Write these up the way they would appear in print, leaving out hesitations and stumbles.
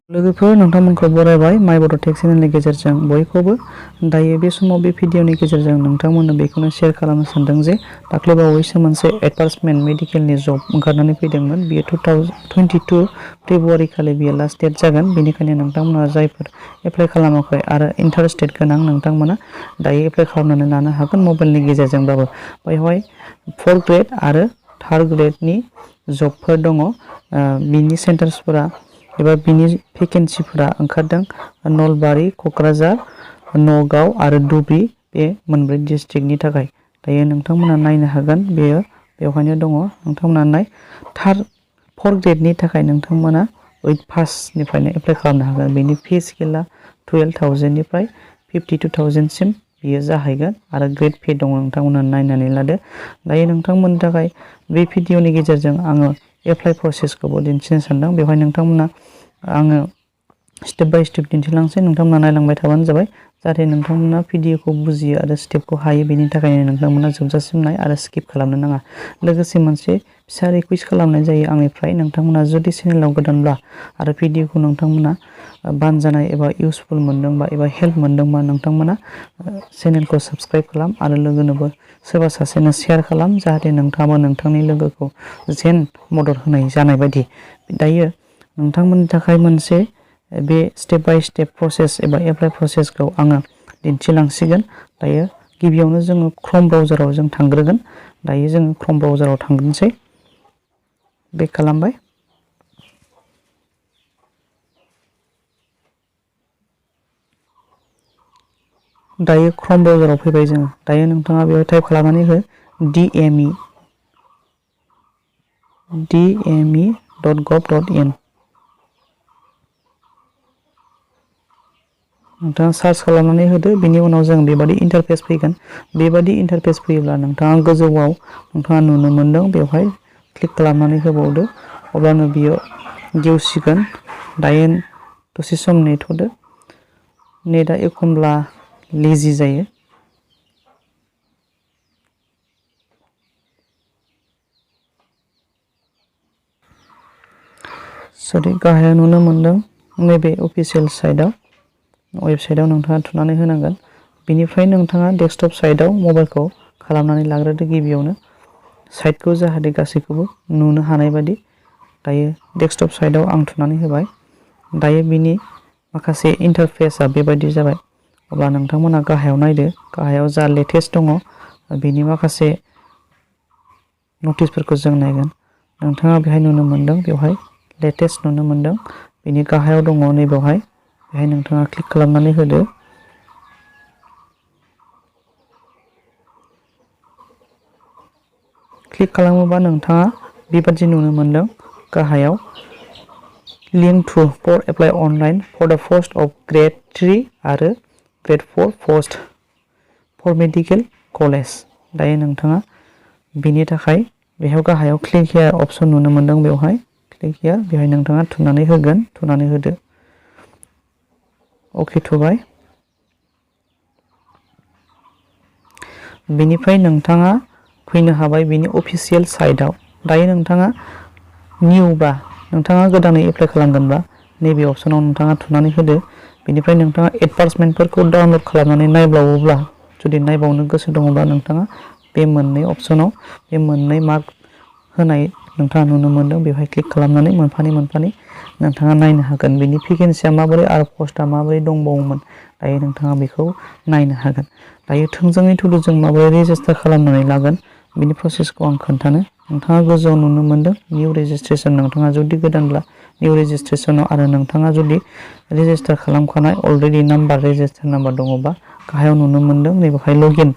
लोगोफोर नोंथांमोनखौ बरायबाय mybodotech चेनेलनि गेजेरजों बयखौबो दायो बे समाव बे भिडिअनि गेजेरजों नोंथांमोननो बेखौनो शेयार खालामनो सानदों जे दाख्लैबावैसो मोनसे एडभार्टाइजमेन्ट मेडिकेलनि जब ओंखारनानै फैदोंमोन बेयो 2022 फेब्रुवारि खालि बेयो लास्ट डेट जागोन बेनिखायनो नोंथांमोना जायफोर एप्लाइ खालामाखै आरो इन्टारेस्टेड गोनां नोंथांमोना दायो एप्लाइ खालामनानै लानो हागोन मबाइलनि गेजेरजोंबाबो बेवहाय 4th ग्रेड आरो 3rd ग्रेडनि जबफोर दङ बिनि सेन्टार्सफोरा एबा बिनि भेकेन्सिफोरा ओंखारदों नलबारि क'क्राझार नगाव आरो धुबरी बे मोनब्रै डिस्ट्रिक्टनि थाखाय दायो नोंथांमोना नायनो हागोन बेवहायनो दङ नोंथांमोना नाय 4th ग्रेडनि थाखाय नोंथांमोना 8 पासनिफ्रायनो एप्लाइ खालामनो हागोन बेनि फी स्केला 12,000 निफ्राय 52,000 सिम बियो जाहैगोन आरो ग्रेड पे दङ नोंथांमोना नायनानै लादो दायो नोंथांमोननि थाखाय बे भिडिअनि गेजेरजों आङो एप्लाइ प्रसेसखौबो दिन्थिनो सानदों बेवहाय नोंथांमोना आङो स्टेप बाय स्टेप दिन्थिलांसै नोंथांमोना नायलांबाय थाबानो जाबाय जाहाथे नोंथांमोना भिडिअखौ बुजियो आरो स्टेपखौ हायो बेनि थाखायनो नोंथांमोना जोबजासिम नाय आरो स्किप खालामनो नाङा लोगोसे मोनसे फिसा रिक्वेस्ट खालामनाय जायो आंनिफ्राय नोंथांमोना जुदि चेनेलाव गोदानब्ला आरो भिडिअखौ नोंथांमोना बानजानाय एबा इउजफुल मोनदोंबा एबा हेल्प मोनदोंबा नोंथांमोना चेनेलखौ साबस्क्राइब खालाम आरो लोगोनोबो सोरबा सासेनो शेयार खालाम जाहाथे नोंथाङाबो नोंथांनि लोगोखौ जेन मदद होनाय जानाय बायदि दायो नोंथांमोननि थाखाय मोनसे बे स्टेप बाय स्टेप प्रसेस एबा एप्लाइ प्रसेसखौ आङो दिन्थिलांसिगोन दायो गिबियावनो जोङो क्रोम ब्राउजाराव जों थांग्रोगोन दायो जोङो क्रोम ब्राउजाराव थांग्रोनोसै बेक खालामबाय दायो क्रोम ब्राउजाराव फैबाय जोङो दायो नोंथाङा बेयाव टाइप खालामनानै हो dme.gov.in नोंथाङा सार्च खालामनानै होदो बेनि उनाव जों बेबादि इन्टारफेस फैगोन बेबादि इन्टारफेस फैयोब्ला नोंथाङा गोजौआव नोंथाङा नुनो मोनदों बेवहाय क्लिक खालामनानै होबावदो अब्लानो बियो गेवसिगोन दायो दसे सम नेथ'दो नेटआ एखनब्ला लेजि जायो सरि गाहायाव नुनो मोनदों नैबे अफिसियेल साइटआव वेबसाइटआव नोंथाङा थुनानै होनांगोन बेनिफ्राय नोंथाङा डेस्कटप साइटआव मबाइलखौ खालामनानै लाग्रोदो गिबियावनो साइटखौ जाहाथे गासैखौबो नुनो हानाय बादि दायो डेस्कटप साइटआव आं थुनानै होबाय दायो बिनि माखासे इन्टारफेसआ बेबायदि जाबाय अब्ला नोंथांमोना गाहायाव नायदो गाहायाव जा लेटेस्ट दङ बेनि माखासे नटिसफोरखौ जों नायगोन नोंथाङा बेहाय नुनो मोनदों बेवहाय लेटेस्ट नुनो मोनदों बेनि गाहायाव दङ नैबेवहाय बेहाय नोंथाङा क्लिक खालामनानै होदो क्लिक खालामोबा नोंथाङा बेबादि नुनो मोनदों गाहायाव link to for apply online for the post of grade 3 आरो grade 4 post for medical college दायो नोंथाङा बेनि थाखाय बेयाव गाहायाव क्लिक हियार अपसन नुनो मोनदों बेवहाय क्लिक हियार बेवहाय नोंथाङा थुनानै होदो अके थुबाय बेनिफ्राय नोंथाङा फैनो हाबाय बेनि अफिसियेल साइटआव दायो नोंथाङा निउबा नोंथाङा गोदानै एप्लाइ खालामगोनबा नैबे अपसनाव नोंथाङा थुनानै होदो बेनिफ्राय नोंथाङा एडभार्टाइजमेन्टफोरखौ डाउनलड खालामनानै नायबावोब्ला जुदि नायबावनो गोसो दङब्ला नोंथाङा बे मोननै अपसनाव बे मोननै मार्क होनाय नोंथाङा नुनो मोनदों बेवहाय क्लिक खालामनानै मोनफानि नोंथाङा नायनो हागोन बेनि भेकेन्सिया माबोरै आरो पस्टआ माबोरै दंबावोमोन दायो नोंथाङा बेखौ नायनो हागोन दायो थोंजोङै जों माबोरै रेजिस्टार खालामनानै लागोन बिनि प्रसेसखौ आं खोन्थानो नोंथाङा गोजौआव नुनो मोनदों निउ रेजिस्ट्रेसन नोंथाङा जुदि गोदानब्ला निउ रेजिस्ट्रेसनाव आरो नोंथाङा जुदि रेजिस्टार खालामखानाय अलरेडि रेजिस्टार नाम्बार दङबा गाहायाव नुनो मोनदों नैबेहाय लगइन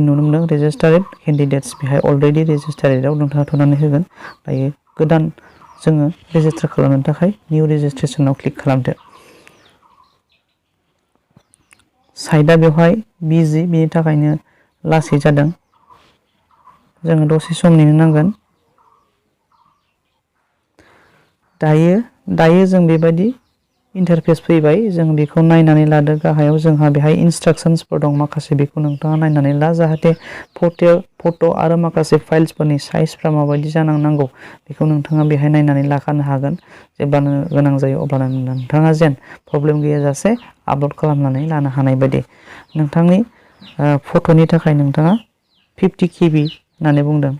नुनो मोनदों रेजिस्टार्ड केन्डिडेट्स बेहाय अलरेडि रेजिस्टार्डआव नोंथाङा थुनानै होगोन दायो गोदान जोङो रेजिस्टार खालामनो थाखाय निउ रेजिस्ट्रेसनाव क्लिक खालामदो साइटआ बेवहाय बिजि बेनि थाखायनो लासै जादों जोङो दसे सम नेनो नांगोन दायो जों बेबायदि इंटरफेस फैबाय जों बेखौ नायनानै लादो गाहायाव जोंहा बेहाय इन्सट्राक्शनसफोर दं माखासे बेखौ नोंथाङा नायनानै ला जाहाथे फट' आरो माखासे फाइल्सफोरनि साइजफ्रा माबायदि जानांगौ बेखौ नोंथाङा बेहाय नायनानै लाखानो हागोन जेब्लानो गोनां जायो अब्लानो नोंथाङा जेन प्रब्लेम गैयाजासे आपल'ड खालामनानै लानो हानाय बायदि नोंथांनि फट'नि थाखाय नोंथाङा 50 KB होननानै बुंदों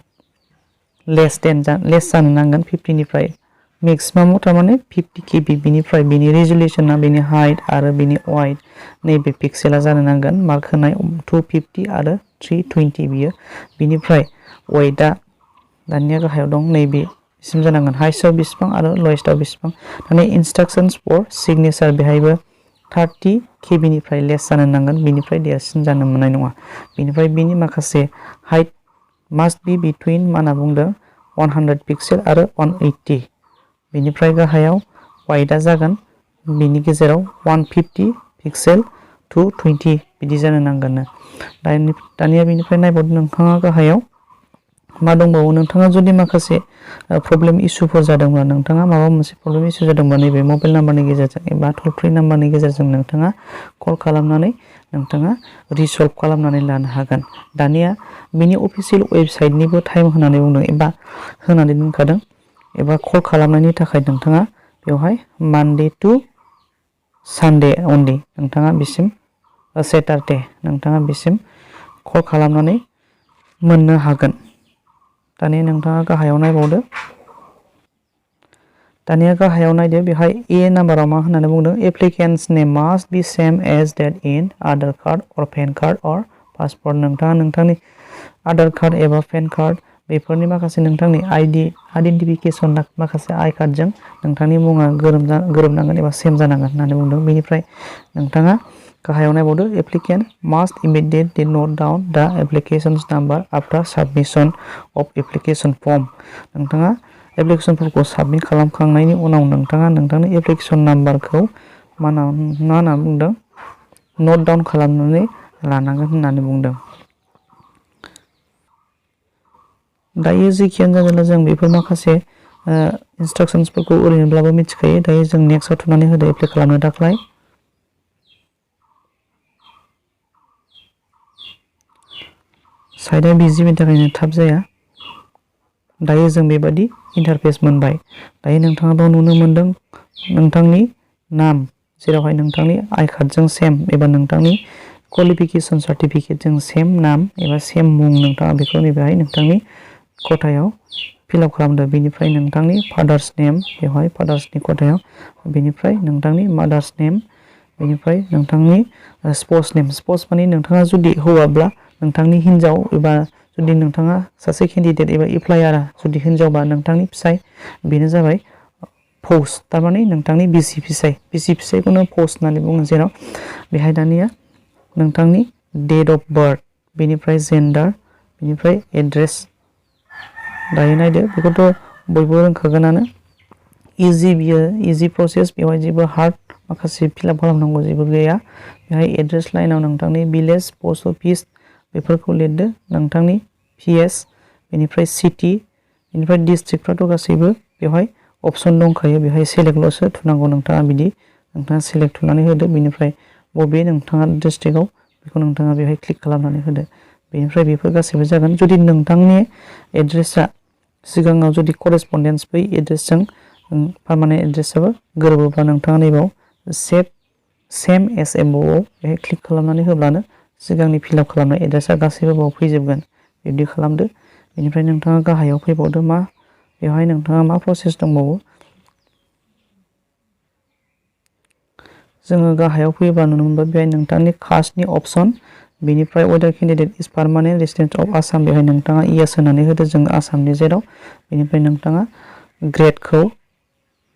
लेस जानो नांगोन 50 निफ्राय मेक्सिमामाव थारमाने 50 KB बिनिफ्राय बिनि रेजुलेसना बिनि हाइट आरो बिनि वाइड नैबे पिक्सेला जानो नांगोन मार्क होनाय 250 आरो 320 बियो बिनिफ्राय वाइडआ दानिया गाहायाव दं नैबेसिम जानांगोन हाइस्टआव बेसेबां आरो लवेस्टआव बेसेबां दानिया इन्सट्राक्शन्स फर सिगनेचार बेहायबो 30 KB निफ्राय लेस जानो नांगोन बिनिफ्राय देरसिन जानो मोननाय नङा बिनिफ्राय बिनि माखासे हाइट मास्ट बी बिटुइन मा होनना बुंदों 100 पिक्सेल आरो 180 बिनिफ्राय गाहायाव वाइडआ जागोन बिनि गेजेराव 150 पिक्सेल टू 20 बिदि जानो नांगोन दानिया बिनिफ्राय नायबावदो नोंथाङा गाहायाव मा दंबावो नोंथाङा जुदि माखासे प्रब्लेम इस्युफोर जादोंब्ला नोंथाङा माबा मोनसे प्रब्लेम इस्यु जादोंब्ला नैबे मबाइल नाम्बारनि गेजेरजों एबा टल फ्रि नाम्बारनि गेजेरजों नोंथाङा कल खालामनानै नोंथाङा रिसल्भ खालामनानै लानो हागोन दानिया बिनि अफिसियेल वेबसाइटनिबो टाइम होनानै बुंदों एबा होनानै दोनखादों एबा कल खालामनायनि थाखाय नोंथाङा बेवहाय मानडे टू सानडे अनलि नोंथाङा बिसिम सेटारडे नोंथाङा बिसिम कल खालामनानै मोननो हागोन दानिया नोंथाङा गाहायाव नायबावदो दानिया गाहायाव नायदो बेहाय ए नाम्बाराव मा होननानै बुंदों applicants name must be same as date in Aadhaar card or PAN card or passport नोंथाङा नोंथांनि आधार कार्ड एबा पेन कार्ड बेफोरनि माखासे नोंथांनि आइडेन्टिफिकेसन माखासे आइ कार्डजों नोंथांनि मुङा गोरोबनांगोन एबा सेम जानांगोन होननानै बुंदों बेनिफ्राय नोंथाङा गाहायाव नायबावदो एप्लिकेन्ट मास्ट इमिडिएटलि नोट डाउन द applications number after submission of application form नोंथाङा एप्लिकेशनफोरखौ साबमिट खालामखांनायनि उनाव नोंथाङा नोंथांनि एप्लिकेशन नाम्बारखौ मा होनना बुंदों नोट डाउन खालामनानै लानांगोन होननानै बुंदों दायो जेखियानो जादोंला जों बेफोर माखासे इन्सट्राक्शन्सफोरखौ ओरैनोब्लाबो मिथिखायो दायो जों नेक्स्टआव थुनानै होदो एप्लाइ खालामनो थाखाय साइडआ बिजिनि थाखायनो थाब जाया दायो जों बेबादि इन्टारफेस मोनबाय दायो नोंथाङाबो नुनो मोनदों नोंथांनि नाम जेरावहाय नोंथांनि आइ कार्डजों सेम एबा नोंथांनि क्वालिफिकेसन सार्टिफिकेटजों सेम नाम एबा सेम मुं नोंथाङा बेखौ नैबेहाय नोंथांनि खथायाव फिलआप खालामदो बेनिफ्राय नोंथांनि फादार्स नेम बेवहाय फादार्सनि खथायाव बेनिफ्राय नोंथांनि मादार्स नेम बेनिफ्राय नोंथांनि स्पाउस माने नोंथाङा जुदि हौवाब्ला नोंथांनि हिन्जाव एबा जुदि नोंथाङा सासे केन्डिडेट एबा एप्लायारा जुदि हिन्जावबा नोंथांनि फिसाय बेनो जाबाय पस्ट थारमाने नोंथांनि बिसि फिसायखौनो पस्ट होननानै बुङो जेराव बेहाय दानिया नोंथांनि डेट अफ बार्थ बेनिफ्राय जेन्डार बेनिफ्राय एड्रेस दायो नायदो बेखौथ' बयबो रोंखागोनानो बियो इजि प्रसेस बेवहाय जेबो हार्ड माखासे फिलआप खालामनांगौ जेबो गैया बेहाय एड्रेस लाइनाव नोंथांनि भिलेज पस्ट अफिस बेफोरखौ लिरदो नोंथांनि PS बेनिफ्राय सिटि बेनिफ्राय डिस्ट्रिक्टफ्राथ' गासैबो बेवहाय अपसन दंखायो बेवहाय सेलेक्टल'सो थुनांगौ नोंथाङा सेलेक्ट थुनानै होदो बेनिफ्राय बबे नोंथाङा डिस्ट्रिक्टआव बेखौ नोंथाङा बेवहाय क्लिक खालामनानै होदो बेनिफ्राय बेफोर गासैबो जागोन जुदि नोंथांनि एड्रेसा सिगाङाव जुदि करेसपन्डेन्स बै एड्रेसजों पार्मानेन्ट एड्रेसाबो गोरोबोब्ला नोंथाङा नैबाव सेम एस एबआव बेहाय क्लिक खालामनानै होब्लानो सिगांनि फिलआप खालामनाय एड्रेसा गासैबो बाव फैजोबगोन बिब्दि खालामदो बेनिफ्राय नोंथाङा गाहायाव फैबावदो बेवहाय नोंथाङा मा प्रसेस दंबावो जोङो गाहायाव फैयोब्ला नुनो मोनबाय बेहाय नोंथांनि कास्टनि अपसन बेनिफ्राय weather candidate is permanent resident of Assam बेवहाय नोंथाङा इएस होनानै होदो जों आसामनि जेराव बेनिफ्राय नोंथाङा ग्रेडखौ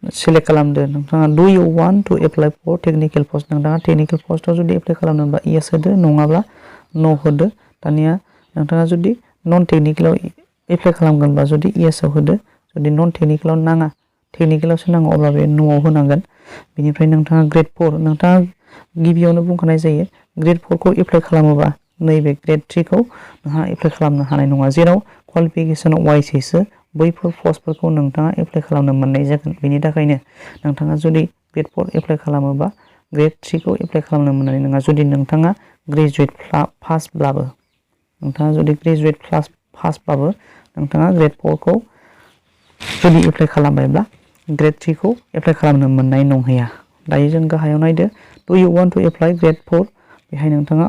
सिलेक्ट खालामदो नोंथाङा do you want to apply for technical post नोंथाङा टेकनिकेल पस्टआव जुदि एप्लाइ खालामनोबा इएस होदो नङाब्ला न' होदो दानिया नोंथाङा जुदि नन टेकनिकेलाव एप्लाइ खालामगोनबा जुदि इएसआव होदो जुदि नन टेकनिकेलाव नाङा टेकनिकेलावसो नांगौ अब्ला बे न'आव होनांगोन बेनिफ्राय नोंथाङा ग्रेड 4 नोंथाङा गिबियावनो बुंखानाय जायो ग्रेड 4खौ एप्लाइ खालामोबा नैबे ग्रेड 3खौ नोंहा एप्लाइ खालामनो हानाय नङा जेराव क्वालिफिकेसन वाइसैसो बैफोर पस्टफोरखौ नोंथाङा एप्लाइ खालामनो मोननाय जागोन बेनि थाखायनो नोंथाङा जुदि ग्रेड 4 एप्लाइ खालामोबा ग्रेड 3 खौ एप्लाइ खालामनो मोननाय नङा जुदि नोंथाङा ग्रेजुवेट पासब्लाबो नोंथाङा ग्रेड 4 खौ जुदि एप्लाइ खालामबायब्ला ग्रेड 3 खौ एप्लाइ खालामनो मोननाय नंहैया। दायो जों गाहायाव नायदो do you want to apply grade 4 बेहाय नोंथाङा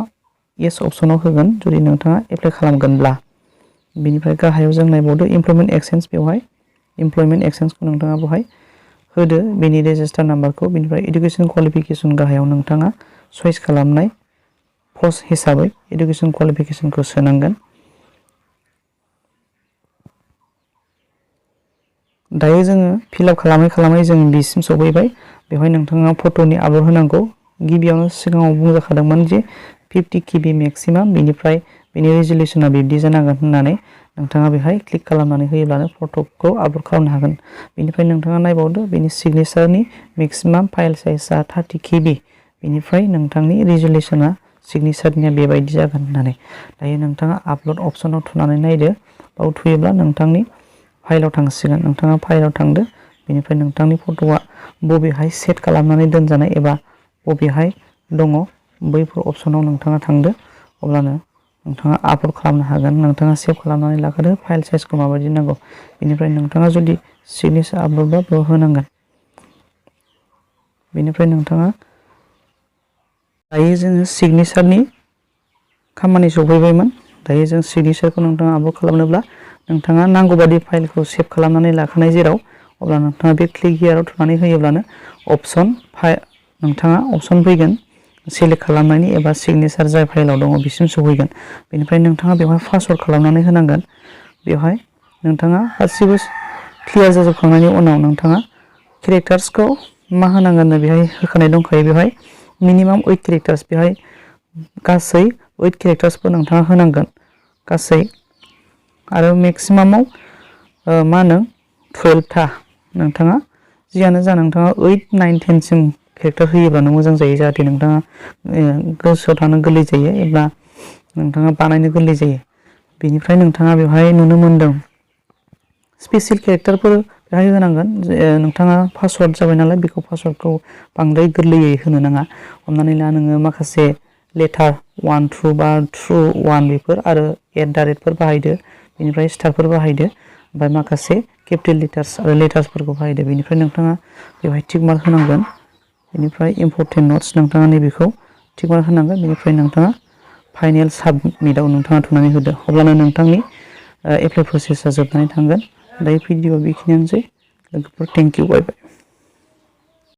येस अपसनाव होगोन जुदि नोंथाङा एप्लाइ खालामगोनब्ला। बेनिफ्राय गाहायाव जों नायबावदो इमप्लयमेन्ट एक्सचेन्ज बेवहाय इमप्लयमेन्ट एक्सचेन्जखौ नोंथाङा बेवहाय होदो बेनि रेजिस्टार नाम्बारखौ बेनिफ्राय इडुकेसन क्वालिफिकेसन गाहायाव नोंथाङा चइस खालामनाय पस्ट हिसाबै इडुकेसन क्वालिफिकेसनखौ सोनांगोन। दायो जोङो फिलआप खालामै जों बिसिम सफैबाय। बेवहाय नोंथाङा फट'नि आपल'ड होनांगौ। गिबियावनो सिगाङाव बुंजाखादोंमोन जे 50 KB मेक्सिमाम बेनिफ्राय बेनि रेजुलेसना बिब्दि जानांगोन होननानै नोंथाङा बेहाय क्लिक खालामनानै होयोब्लानो फट'खौ आपल'ड खालामनो हागोन। बेनिफ्राय नोंथाङा नायबावदो बेनि सिगनेचारनि मेक्सिमाम फाइल साइजआ 30 KB बेनिफ्राय नोंथांनि रेजुलेसना सिगनेचारनिया बेबायदि जागोन होननानै। दायो नोंथाङा आपल'ड अपसनाव थुनानै नायदो बाव थुयोब्ला नोंथांनि फाइलाव थांसिगोन। नोंथाङा फाइलाव थांदो बेनिफ्राय नोंथांनि फट'आ बबेहाय सेट खालामनानै दोनजानाय एबा बबेहाय दङ बैफोर अपसनाव नोंथाङा थांदो अब्लानो नोंथाङा आपल'ड खालामनो हागोन। नोंथाङा सेभ खालामनानै लाखादो फाइल साइजखौ माबायदि नांगौ। बेनिफ्राय नोंथाङा जुदि सिगनेचार आपल'डबा बेयाव होनांगोन। बेनिफ्राय नोंथाङा दायो जोङो सिगनेचारनि खामानि सफैबायमोन। दायो जों सिगनेचारखौ नोंथाङा आपल'ड खालामनोब्ला नोंथाङा नांगौ बादि फाइलखौ सेभ खालामनानै लाखानाय जेराव अब्ला नोंथाङा बे क्लिक हियाराव थुनानै होयोब्लानो नोंथाङा अपसन फैगोन सेलेक्ट खालामनायनि एबा सिगनेचार जाय फाइलाव दङ बिसिम सौहैगोन। बेनिफ्राय नोंथाङा बेवहाय पासवर्ड खालामनानै होनांगोन। बेवहाय नोंथाङा गासिबो क्लियार जाजोबखांनायनि उनाव नोंथाङा केरेक्टार्सखौ मा होनांगोन बेहाय होखानाय दंखायो। बेवहाय मिनिमाम 8 केरेक्टार्स बेहाय गासै 8 केरेक्टार्सफोर नोंथाङा होनांगोन गासै आरो मेक्सिमामाव 12था नोंथाङा जियानो जा नोंथाङा 8, 9, 10 सिम केरेक्टार होयोब्लानो मोजां जायो जाहाथे नोंथाङा गोसोआव थानो गोरलै जायो एबा नोंथाङा बानायनो गोरलै जायो। बेनिफ्राय नोंथाङा बेवहाय नुनो मोनदों स्पेसियेल केरेक्टारफोर बेहाय होनांगोन। नोंथाङा पासवर्ड जाबाय नालाय बेखौ पासवर्डखौ बांद्राय गोरलैयै होनो नाङा। हमनानै ला नोङो माखासे लेटार 1, 2 बा 2, 1 बेफोर आरो @ बाहायदो बेनिफ्राय स्टारफोर बाहायदो ओमफ्राय माखासे केपिटेल लेटार्स आरो लेटार्सफोरखौ बाहायदो। बेनिफ्राय नोंथाङा बेवहाय टिक मार्क होनांगोन। बेनिफ्राय इम्परटेन्ट नट्स नोंथाङा नैबेखौ टिक मार्क होनांगोन। बेनिफ्राय नोंथाङा फाइनेल साबमिटआव नोंथाङा थुनानै होदो अब्लानो नोंथांनि एप्लाइ प्रसेसा जोबनानै थांगोन। दायो भिडिअ'आ बेखिनियानोसै। लोगोफोर थेंक इउ बाय बाय।